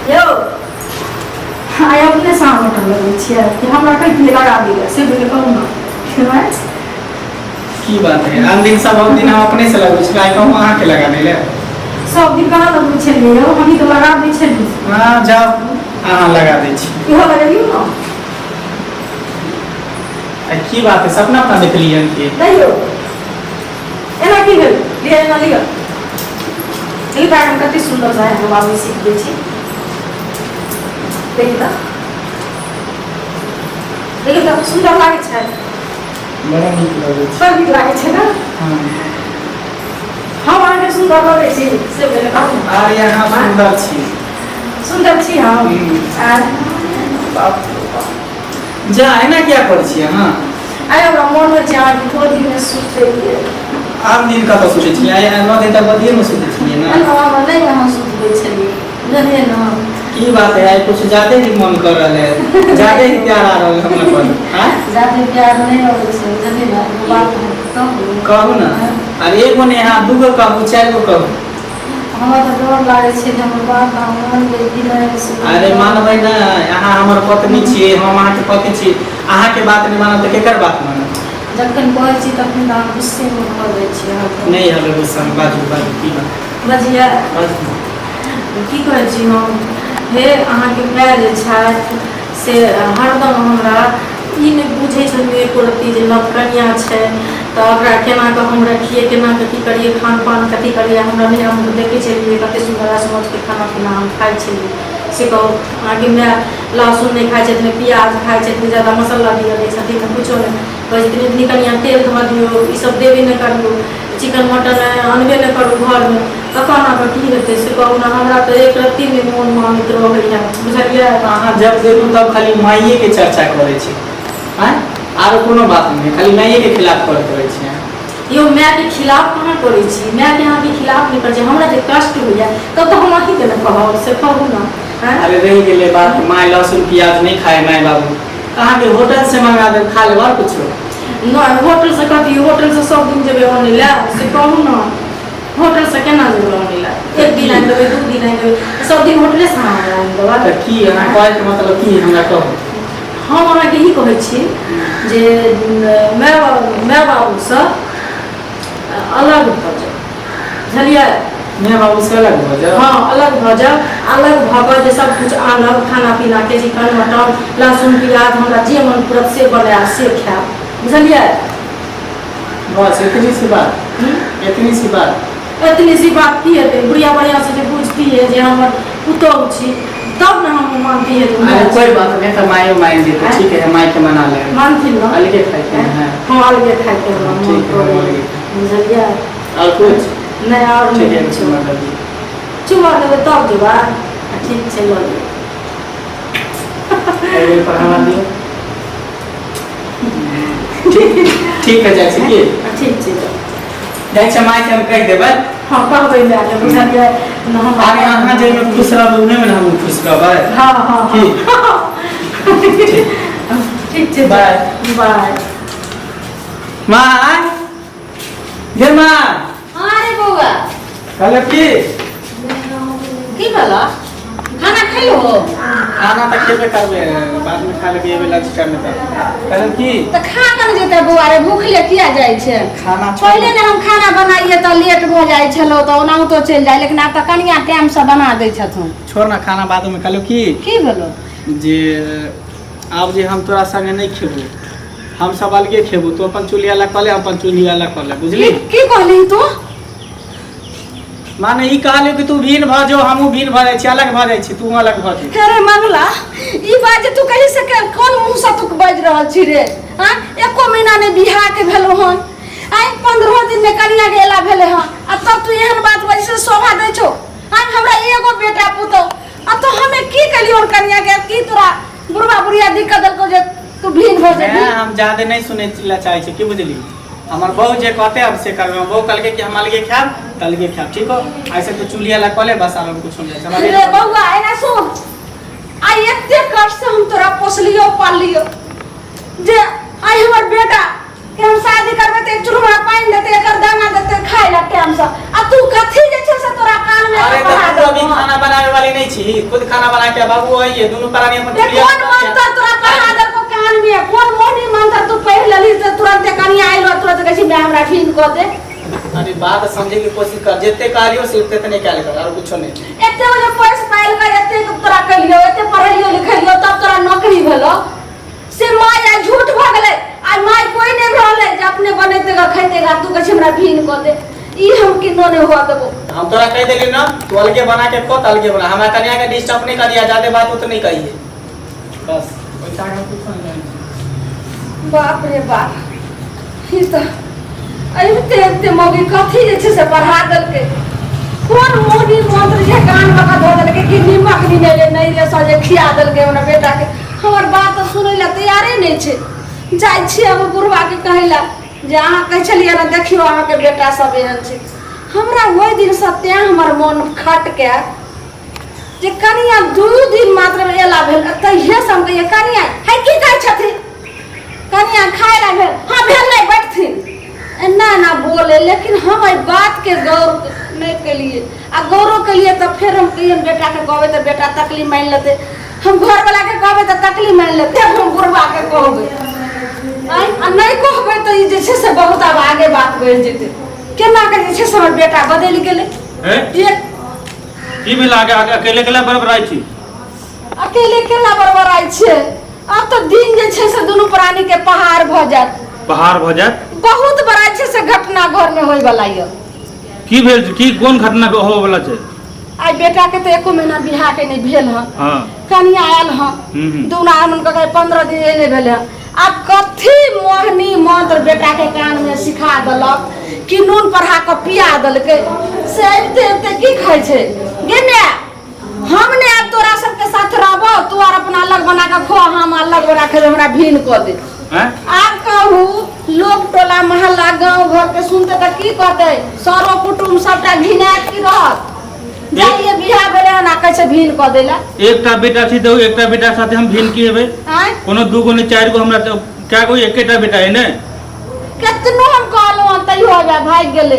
यौ आइ अपने से अहाँ होटल लगबै छियै कि हमरा कहि लगा दिअ से पहिले कहू ने खेबै। की बात है, आन दिन सब दिन हम अपने से लगबै छी, आइ कहूँ अहाँके लगा दै ले? सब दिन कहाँ लगबै छलियै यौ, हमही तऽ लगा दै छलियै। हँ जाउ, अहाँ लगा दै छी। इहो लगेलियौ ने। आ की बात है, सपना अपना देखलियै हन की? नहि यौ, एना की भेल? लिअ, एना लिअ। ई बार हम कते सुन्दर से हम बाबू सीख दै छी। देखी तऽ, देखी तऽ, सुन्दर लागै छै। बड़ा नीक लगै छै। बड़ नीक लागै छै ने? हँ। हम अहाँके सुन्दर लगै छी से पहिले कहू ने। अरे अहाँ सुन्दर छी। सुन्दर छी हम? आर बाप रे बाप। जा, एना किया करै छी अहाँ? आइ हमरा मोन होइ छै अहाँके गोदीमे सुतैके। आन दिन कतऽ सुतै छी? आइ 9 दिन तक गोदिएमे सुतै छलियै ने। एना हमरा नहि अहाँ सुतबै छलियै, बुझलियै ने? की बात है, आइ कुछ ज्यादे ही मन कर रहल है, ज्यादे ही प्यार आ रहल है हमरा पर, हाँ? ज्यादे प्यार नहि अबै छै, बुझलियै ने? एगो बात हम कहू? कहू ने। अरे एगो नहि, अहाँ दूगो कहू, चारि गो कहू। हमरा तऽ डर लागै छै जे हमर बात अहाँ मानबै कि नहि से। अरे मानबै ने, अहाँ हमर पत्नी छियै, हम अहाँके पति छी। अहाँके बात नहि मानब तऽ केकर बात मानब? जखन कहै छी तखन तऽ अहाँ गुस्सेमे भऽ जाइ छी अहाँ। नहि हबै गुस्सामे, बाजू बाजू, की बात? बजियै। बाजू। की कहै छी हम? हे, अहाँके माय जे छथि से हरदम हमरा ई नहि बुझै छथिन एको रत्ती जे नव कनिआँ छै तऽ ओकरा केना कऽ हम रखियै, केना कऽ की करियै, खान पान कथी करियै। हमरा नहि, हम देखै छलियै कतेक सुन्दर ऐश मौजके खाना पीना हम खाइ छलियै। से कहू, अहाँके माय लहसुन नहि खाइ छथिन, प्याज खाइ छथिन, ज्यादा मसाला दिअ दै छथिन, नहि किछो नहि। कहै छथिन एतनी कनिआँ तेल धऽ दियौ, ईसभ देबे नहि करियौ, चिकन मटन अनबे नहि करू घरमे। तखन अहाँके की हेतै से कहू ने? हमरा तऽ एक रत्ती नहि मोन मानैत रहैए, बुझलियै? अहाँ जब देखू तब खाली माइएके चर्चा करै छी, आँय? आरो कोनो बात नहि, खाली माइएके खिलाफ करैत रहै छी अहाँ। यौ, मायके खिलाफ कहाँ करै छी? मायके अहाँके खिलाफ नहि करै छी। हमरा जे कष्ट होइए तब तऽ हम अहीँके ने कहब, से कहू ने, आँय? अरे रहि गेलै बात माय लहसुन प्याज नहि खाय माय बाबू, तऽ अहाँके होटल से मंगा देब, खा लेब, आओर कुछो? नहि, होटलसँ कथी? होटलसँ सब दिन जेबै अनै लए, से कहू ने? होटलसँ केना जेबै अनै लए? एक दिन आनि देबै, 2 दिन आनि देबै, सब दिन होटलेसँ अहाँ आनि देबै? तऽ की अहाँ कहैके मतलब की, हमरा कहू। हम अहाँके ई कहै छी जे माय बाबूसँ अलग भऽ जाउ, बुझलियै? माय बाबू से अलग भऽ जाउ? हँ, अलग भऽ जाउ। अलग भऽ कऽ जे सब किछु आनब खाना पीनाके, चिकन मटन लहसुन प्याज, हमरा जे मन पुरत से बनायब, से खायब, बुझलियै? बस इतनी सी बात? हूँ? इतनी सी बात? एतनी सी बात की हेतै? बुढ़िया बढ़िआँ से जे बुझती है जे हमर पुतोहु छी, तब ने हम मानती है। अरे कोई बात नहीं, तो मायो मान जेतै। ठीक है, माय के मना ले। मानथिन ने? अलगे खाइके है। हँ, अलगे खाइके हमरा मन ठीक है, करैए। अलगे खाइ। बुझलियै? और कुछ? नहि, आओर ठीक नहि है। किछो। चुमा दऽ दियौ। चुमा देबै तब जेबै? ठीक छै, लऽ लिअ। एहि बेर पर हमरा दियौ। ठीक ठीक है, जाइ छी की? ठीक छै, जाउ। जाइ छै, मायके हम कहि देबै। हँ, कहबै मायके, बुझलियै ने हम? अरे अहाँ जाहिमे खुश रहबै उहेमे ने हमहूँ खुश रहबै। हँ। की? ठीक छै। बाय। बाय। माय गे माय। हाँ रे बौआ। कहलक की? की भेल? खाना खैलो? खाना तऽ खेबे करबै, बादमे खा लेबै, एबै लंच टाइममे। तऽ कहलक की? तऽ खा कऽ ने जेतै बौआ रे, भूखले किया जाइ छै? खाना छोड़। पहिले ने हम खाना बनाइए तऽ लेट भऽ जाइ छलौ तऽ ओनाहुतो चलि जाइ, लेकिन आब तऽ कनिया टाइमसँ बना दै छथुन। छोड़ ना, खाना बादमे। कहलहुँ की? की भेलो? जे आब जे हम तोरा संगे नहि खेबो, हम सब अलगे खेबो। तू अपन चूल्ही अलग कऽ ले, हम अपन चूल्ही अलग कऽ ले, बुझली? की कहली तू? माने ई कहलियो कि तू भिन्न भऽ जो, हमहूँ भिन्न भऽ जाइ छी, अलग भऽ जाइ छी, तू अलग भऽ जो। अरे मंगला, ई बात जे तू कही सके, कोन मुँह से तू बाजि रहल छी रे? हाँ, एको महीना नहि बियाह के भेलो हन, आइ 15 दिन में कनिया के एला भेले हन, आ तब तू एहन बात बजै से शोभा दै छौ? हाँ, हमरा एगो बेटा पुतौ, आ तो हमे की कलियो हन कनिया के? की तोरा बुढ़वा बुढ़िया दिक्कत देलकौ जे तू भिन्न हो जेबही? मैं हम ज्यादा नहीं सुनै ला चाहै छी, की बुझली? हमर बहू जे कहते हम से करबै। हमर बहू कहलकै कि हम अलगे खायब तऽ अलगे खायब। ठीक हो, ऐसे तो चूल्ही अलग कऽ ले, बस, आब हम कुछो नहि जाइ। रे बौआ, एना सुन, आइ एते कष्ट से हम तोरा पोसलियो पाललियो जे आइ हमर बेटा कि हम शादी करबै तऽ एक चूल्हा पानि देतै, एकर दाना देतै खाय ला टाइम से, आ तू कथी जे छै से तोरा कान में अरे पढ़ा तो तू अभी देलकौ? खाना बनावे वाली नहीं छी, खुद खाना बना के बाबू आइए दोनों प्राणी अपन ते चुलिया कोन मंत्र तोरा पढ़ा देलकौ कान में? कोन मोहनी मंत्र तू पढ़ि लेलही तऽ तुरंते कनिया आइलो तुरंत कहै छी माय हमरा भीन कऽ दे? अभी बात समझे की कोशिश कर, जितने कहलियो सिर्फ तेतने कहल कर और कुछो नहीं। एते बजे पैस पाइल के एते तोरा कलियो, एते पढ़लियो लिखलियो तब तोरा नौकरी भेलो, से माय आइ झूठ भऽ गेलै। आइ माय कोइ नहि रहलै जे अपने बनेतै गा खैतै गा, तू कहै छी हमरा भीन कऽ दे। ई हम किनो नहि हुआ देबो। हम तोरा कह देली ना तू अलगे बना के खो त अलगे बना, हमरा कन्या के डिस्टर्ब नहीं करिया, ज्यादा बात उत नहीं कहिए बस। पैसा के कुछो नहीं जानै छी। बाप रे बाप, ई तऽ एते एते मौगी कथी जे छै से पढ़ा देलकै, कोन मोहनी मंत्र जे कान में कऽ धऽ देलकै कि नीमक नहीं रे नहीं रे सजे खिया देलकै हमरा बेटा के। हमर बात तऽ सुनै लए तैयारे नहि छै। जाइ छियै हम बुढ़वा के कहै लए जे अहाँ कहै छलियै ने देखियौ अहाँके बेटा सब एहन छै। हमरा ओहि दिनसँ तैं हमर मोन खटके जे कनिया 2 दिन मात्र एला भेल तहिए से हम कहियै कनिया है की कहै छथिन, कनिया खाय ला भेल, हाँ भेल नहीं बैठथिन, एना एना बोले। लेकिन हम एहि बातके गौर नहि केलियै, आ गौरो केलियै तऽ फेर हम कहियनि बेटाके कहबै तऽ बेटा तकलीफ मानि लेतै, हम घरवलाके कहबै तऽ तकलीफ मानि लेतै, हम बुढ़बाके कहबै आ नहि कहबै तऽ ई जे छै से बहुत आब आगे बात बढ़ि जेतै। केना के जे छै से हमर बेटा बदलि गेलै। एक की भेल आगे आगे अकेले अकेले बड़बड़ाइ छी? अकेले केना बड़बड़ाइ छियै, आब तऽ दिन जे छै से दुनू प्राणी के पहाड़ भऽ जायत। पहाड़ भऽ जायत? बहुत बड़ा छै से घटना घर में होय वाला यऽ। की भेल? की कोन घटना होय वाला छै? आइ बेटा के तऽ एको महीना बियाह के नहि भेल हँ, हाँ। कनिया आयल हँ, हम्म। दुना मन के 15 दिन एने भेल हँ। आब कथी मोहनी मंत्र बेटा के कान में सिखा देलक कि नून पढ़ा कऽ पिया देलकै, से अबिते अबिते की खाइ छै गे माय, हम ने आब तोरा सबके साथ रहबो, तू आर अपना अलग बना कऽ खो, हम अलग बना के हमरा भीन कऽ दे। आब कहू लोग टोला मोहल्ला गांव घर के सुनते तऽ की कहते, सरो कुटुम सबटा घिनायत की रहत? जाइए बियाह भेलै हन आ कहै छै भीन कऽ दै लए। एकटा बेटा छी तऽ एकटा बेटा साथे हम भीन की हेबै? आँय? कोनो दूगो नहि चारि गो, हमरा तऽ कए गो एकेटा बेटा है ने। केतनो हम कहलहुँ हन तैयो हवे भागि गेलै।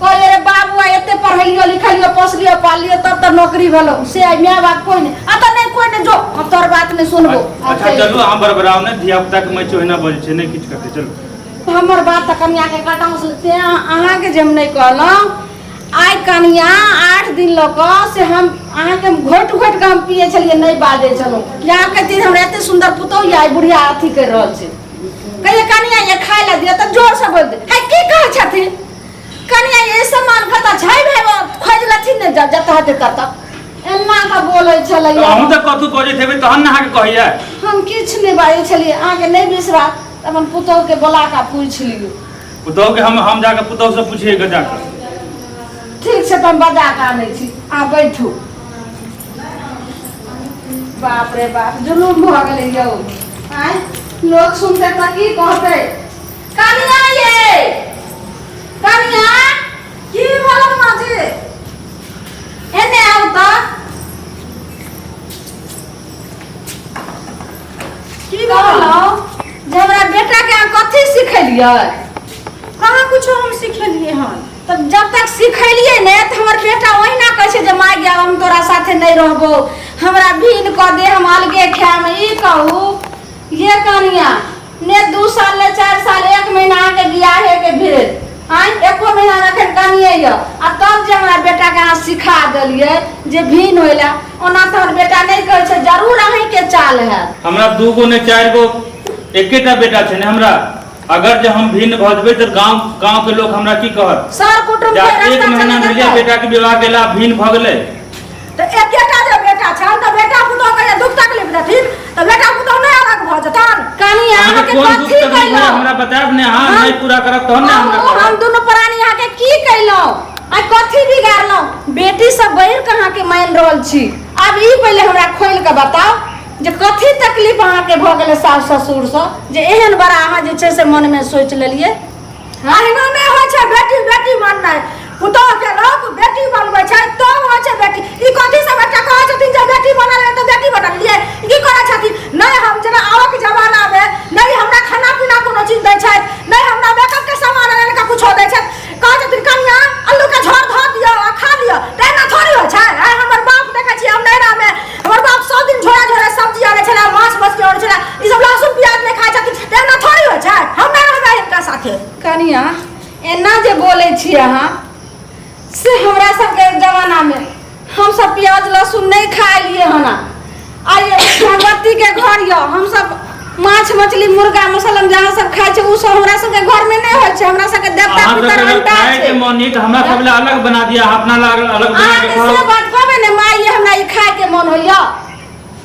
कहलियै रे बाबू आइ एते पढ़ेलियो लिखेलियो पोसलियो पाललियो तब तऽ नौकरी भेलौ, से आइ माय बाप कोइ नहि, आ तऽ नहि कोइ नहि, जो हम तोहर बात नहि सुनबो। अच्छा चलू अहाँ बड़बड़ाउ नहि, धिया पुता के मैच ओहिना बजै छै, नहि किछु करतै, चलू। हमर बात तऽ कनिया के कटाउस तें अहाँके जे हम नहि कहलहुँ। आइ कनिया 8 दिन लऽ कऽ से हम अहाँके घोटि घोटि कऽ हम पियै छलियै, नहि बाजै छलहुँ। जे अहाँ कहतियै हमरा एते सुन्दर पुतोहु यऽ, आइ बुढ़िया अथी करि रहल छै। कहियै कनिया ये खाय लए दिअ तऽ जोरसँ बोलि दे, है की कहै छथिन कनिया ये सामान कतऽ छै भाय, खोजि लेथिन ने जतऽ हेतै ततऽ, एना कऽ बोलै छलैया। तऽ अहूँ तऽ कथू बजैत हेबै तहन ने अहाँके कहैया। हम किछु नहि बाजै छलियै, अहाँके नहि विश्वास तऽ अपन पुतोहुके बोला कऽ पूछि लियौ। पुतोहुके हम जाकऽ पुतोहुसँ पुछियै गऽ जाकऽ। ठीक छै तऽ हम बजा कऽ आनै छी, अहाँ बैठू। बाप रे बाप, जुलुम भऽ गेलै यौ। आँय लोक सुनतै तऽ की कहतै? कनिया ये कनिया, की भेल माँ जी? एने आउ तऽ। की कहलहुँ जे हमरा बेटाके अहाँ कथी सिखेलियै? कहाँ कुछो हम सिखेलियै हन। तब जब तक सिखेलियै ने तऽ हमर बेटा ओहिना कहै छै जे माय गे हम तोरा साथे नहि रहबो, हमरा भीन कऽ दे, हम अलगे खायब। ई कहू ये कनिया, ने 2 साल ने 4 साल 1 महीना अहाँके बियाहे के भेल, आँय एको महीना एखन कनिये यऽ, आ तब जे हमरा बेटाके अहाँ सिखा देलियै जे भीन होइ लए, ओना तऽ हमर बेटा नहि कहै छै, जरूर अहीँके चाल हैत। हमरा 2 गो ने 4 गो एकेटा बेटा छै ने हमरा, अगर जे हम भिन्न भऽ जेबै तऽ गांव गांव के लोग हमरा की कहत? सर कुटुम्ब जा के एक रास्ता महीना चले भेलियै देतै। बेटा के विवाह केला भिन्न भऽ गेलै। तऽ एकेटा जे बेटा छनि तऽ बेटा पुतोह के जे दुख तकलीफ देथिन तऽ बेटा पुतोह नहि अलग भऽ जेतनि? कनी अहाँके अहाँके कोन दुख कथी तकलीफ भेलै कयलहुँ? हमरा बतायब ने, अहाँ हम नहि पूरा करब तहन ने हमरा हम कहब। दुनू प्राणी अहाँके की कयलहुँ आ कथी बिगाड़लहुँ? बेटी सब बढ़ि कऽ अहाँके मानि रहल छी। आब ई पहिले हमरा खोलि कऽ बताउ जे कथी तकलीफ अहाँके भऽ गेलै सास ससुरसँ जे एहन बड़ा अहाँ जे छै से मनमे सोचि लेलियै? अहिना नहि होइ छै बेटी बेटी बननाइ, पुतोह के लोक बेटी बनबै छै तब होइ छै बेटी। ई कथी सब एकटा कहै छथिन जे बेटी बनल तऽ बेटी बनलियै, ई की करै छथिन? नहि हम जेना आबक जमानामे नहि हमरा खाना पीना कोनो चीज दै छथि, हमसब प्याज लहसुन नहि खाइ लिए हन। आइ भगवती के घर यऽ, हमसब माछ मछली मुर्गा मसलन जहाँ सब खाइ छै ओ सब हमरा सबके घर में नहि होइ छै। हमरा सबके देवता अहाँ पितर सबके अगर अंटा खाए के छै। मन नहीं तऽ हमरा सब लए अलग बना दिया, अहाँ अपना लए अलग बना के अहाँके से खाओ। बात कहबै ने माय, हमरा ई खाय के मन होइया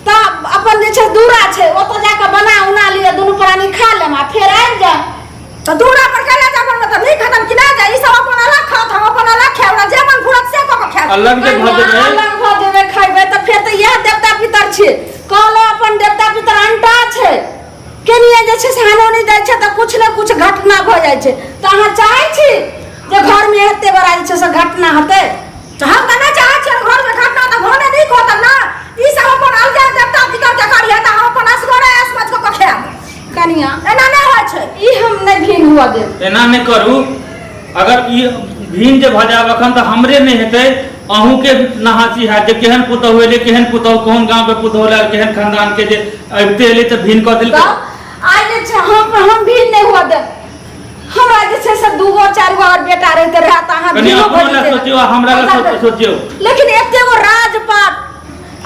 तऽ अपन जे छै दूरा छै ओतऽ जाकऽ बना उना लिअ, दुनू प्राणी खा लेम आ फेर आबि जायब। तऽ दूरा पर केला जाय बनबै तऽ नीक हेतन कि नहि? जाय ई सब अपन अलग खात, हम अपन अलग खायब, हमरा जे मन फुरत से कऽ के खायब। अलग जे भऽ जेबै, अलग भऽ जेबै खैबै तऽ फेर तऽ इएह देवता पितर छियै। कहलहुँ अपन देवता पितर अंटा छै, केनिये जे छै से हानो नहि जाइ छै तऽ कुछ ने कुछ घटना भऽ जाइ छै। तऽ अहाँ चाहै छी जे घरमे एते बड़ा जे छै से घटना हेतै? तऽ हम तऽ नहि चाहै छियै घरमे घटना, तऽ भने नीक होतन ने। ई सब अपन अलगे देवता पितर के करिहे तऽ हम अपन असगरे ऐश मौज कऽ के खायब। कनिया, एना नहि होइ छै। ई हम नहि भिन्न हुअ देब। एना नहि करू। अगर ई भिन्न जे भऽ जायब अखन तऽ हमरे नहि हेतै, अहूँके नहासी हैत जे केहन पुतहु एलै, केहन पुतहु, कोन गाँवके पुतहु लायल, केहन खानदानके, जे अबिते एलै तऽ भिन्न कऽ देलकै। तऽ आइ जे छै हम भिन्न नहि हुअ देब। हमरा जे छै से दूगो चारि गो आओर बेटा रहिते रहए तऽ अहाँ कनि भिन्नो अपनो भऽ लए जैते। सोचियौ आ हमरा लए सोचियौ। लेकिन एते गो राजपाट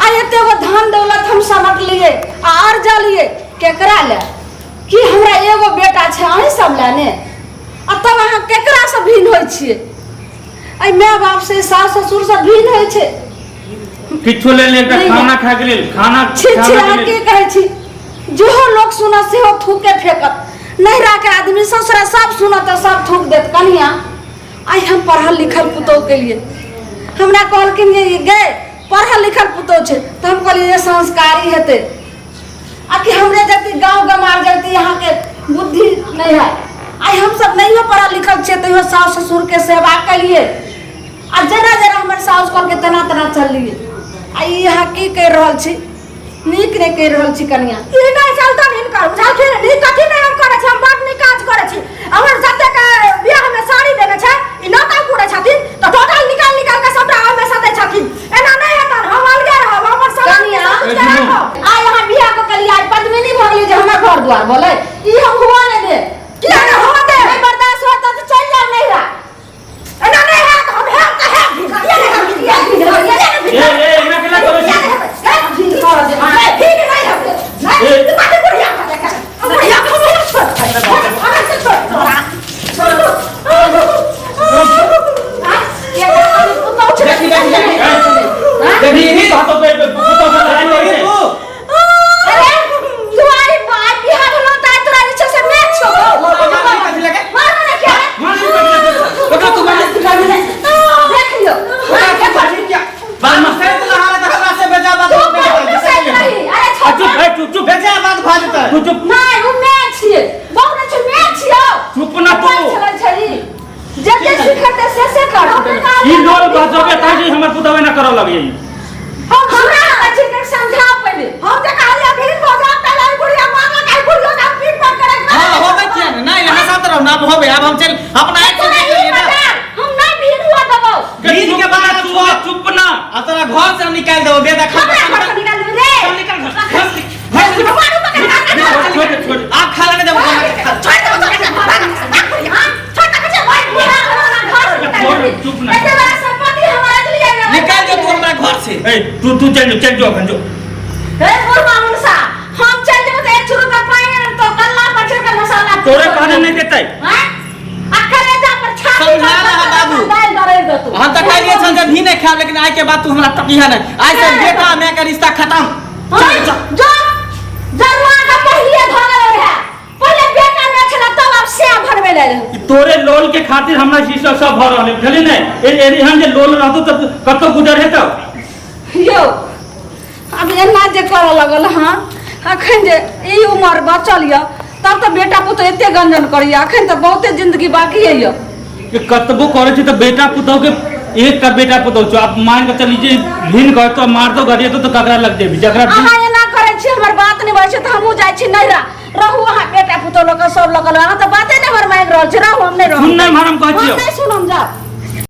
आ एते गो धन दौलत हम समटलियै आ अरजलियै केकरा लए? कि हमरा एगो बेटा छै अहीं सब लए ने? आ तब अहाँ केकरासँ भिन्न होइ छियै? एहि माय बाप से, सास ससुर से भिन्न होइ छै? किछो लेल एकटा नहि, खाना खायके लेल, खाना छी छी खानाके अहाँ लेल। की कहै छी? जेहो लोक सुनत सेहो थूके फेकत। नैहरा के आदमी ससुरा सब सुनत तऽ सब थूक देत। कनिया, आइ हम पढ़ल लिखल पुतोह के लिए हमरा कहलखिन जे गे पढ़ल लिखल पुतोह छै, तऽ हम कहलियै जे संस्कारी हेतै आ कि हमरे जते गाँव गमार जते अहाँके बुद्धि नहि है। आइ हमसब नहियो पढ़ल लिखल छियै तैयो साउस ससुरके सेवा केलियै आ जेना जेना हमर साउस कहलकै तेना तेना चललियै। आ ई अहाँ की करि रहल छी? नीक नहि करि रहल छी कनिया। ई नहि चलतन हिनकर, बुझलखिन? नीक कथी नहि हम करै छी, हम बड नीक काज करै छी। हमर जतेक बियाहमे साड़ी देने छै, ई नौता पूरै छथिन तऽ टोटल निकालि निकालि कऽ सबटा ओहिमे सँ दै छथिन। एना नहि हेतन, हम अलगे रहब, हमर सामान कनिया, सब किछु के राखब। आइ अहाँ बियाह कऽ केलियै, आइ पद्मिनी भऽ गेलियै जे हमर घर दुआर बोलै। ई हम हुआ नहि देब। किया नहि हुआ देब? नहि बर्दाश्त होत तऽ चलि जाउ नैहरा। एना नहि हैत, हम हैब तऽ हैब भी। किया नहि हैब? किया नहि हैब? किया नहि ए ए एना केना करै छी? ठीक नहि हेतै। नहि, ए। ई बात बुढ़िया के देखा। बुढ़िया के हम छोड़। हमरा से छोड़। देखी देखी देखी देखी ई कहतो पे पुतहु से लड़ाई करै छै। अरे तू आई आई बियाह भेलौ तऽ आइ तोरा जे छै से मैच छौ। कथी लगे? मारबे ने किया? ओकरा तू मार। देख लियौ। बात से तू लहा तऽ हमरा से बेजा बात तू पहिले से कही। अरे आ छोड़। चुप, ए चुप चुप बेजा बात भऽ जेतै। तू चुप। नहि, ओ मैच छियै। बहुत नहि छै, मैच छियौ। चुप ना तू। मोबाइल चलै छै ई। जते सिखतै से से करत। ई लोल बजबे ताहि जे हमर पुतहु एना करऽ लगै। हम हमरा कहै छी कि समझाउ पहिले। हम जे कहलियै भीड़ भऽ जायब तऽ ई बुढ़िया मारलक, ई बुढ़िया के हम पीठ पर करे। हाँ होबे किया ने? नहीं हंसत रहो ना, होबे। अब हम चल अपना एक तोरा ई बता, हम नहि भीड़ हुआ देबौ। भीड़ के बाद चुप छोड़। ना, चुप ना। अब तोरा घर से हम निकाल देबो बेदखल। हमरा घर से निकाल देबै रे। चल निकल घर से। घर से घर से निकल। मारू पकड़ के। छोड़ दे, छोड़ दे। आप खा लेने देबो खाना के खा। छोड़ देबो तोरा के, भाग भाग बुढ़िया, छोड़ दे बच्चा, भाग बुढ़िया, हमरा घर से निकाल छोड़, देबै। चुप ना। एते बड़ा संपत्ति हमरा लिए ना। निकाल दे तू हमरा घर से। ए तू तू चल जो, चल जो अखन जो। हे बुढ़वा मुनसा, हम चल जेबै तऽ एक चुरुका पानि आनब तऽ गल्ला पर चढ़ि कऽ मसाला तोरे कहने नहीं देतै। आँय? आ कलेजा पर छाती समझा पर रहा बाबू। दालि दरड़ि देतौ। हम तऽ कहलियै छल जे भी नहि खायब, लेकिन आइ के बाद तू हमरा टकिहा नहि। आइ से बेटा माय के रिश्ता खत्म। हाँ, चल चल। जो जरुआ के पहिले धऽ गेल रहए, पहिले बेटा नहि छलै तब आब सएह भरबै लए रहै। ई तोरे लोल के खातिर हमरा ई सब सब भऽ रहल है, बुझलियै ने? ए एहन जे लोल रहतौ तऽ कतौ गुजर हेतौ? यौ आब एना जे करऽ लगल हँ, अखन जे ई उमर बचल यऽ तब तऽ बेटा पुतोह एते गंजन करैया, अखन तऽ बहुते जिंदगी बाकी यऽ। कि कतबो करै छै तऽ बेटा पुतोह के एकटा बेटा पुतोह छौ, आब मान के चली जे भिन्न करतो मारतो गरियतो तऽ ककरा लग जेबी? जकरा अहाँ एना करै छी, हमर बात नहि बजै छै तऽ हमहूँ जाइ छी नैहरा। रहू अहाँ बेटा पुतोह लऽ कऽ सब लऽ कऽ, अहाँ तऽ बाते नहि हमर मानि रहल छी। रहू, हम नहि रहब। सुन नहि हम कहै छियौ। हम नहि सुनम, जाउ।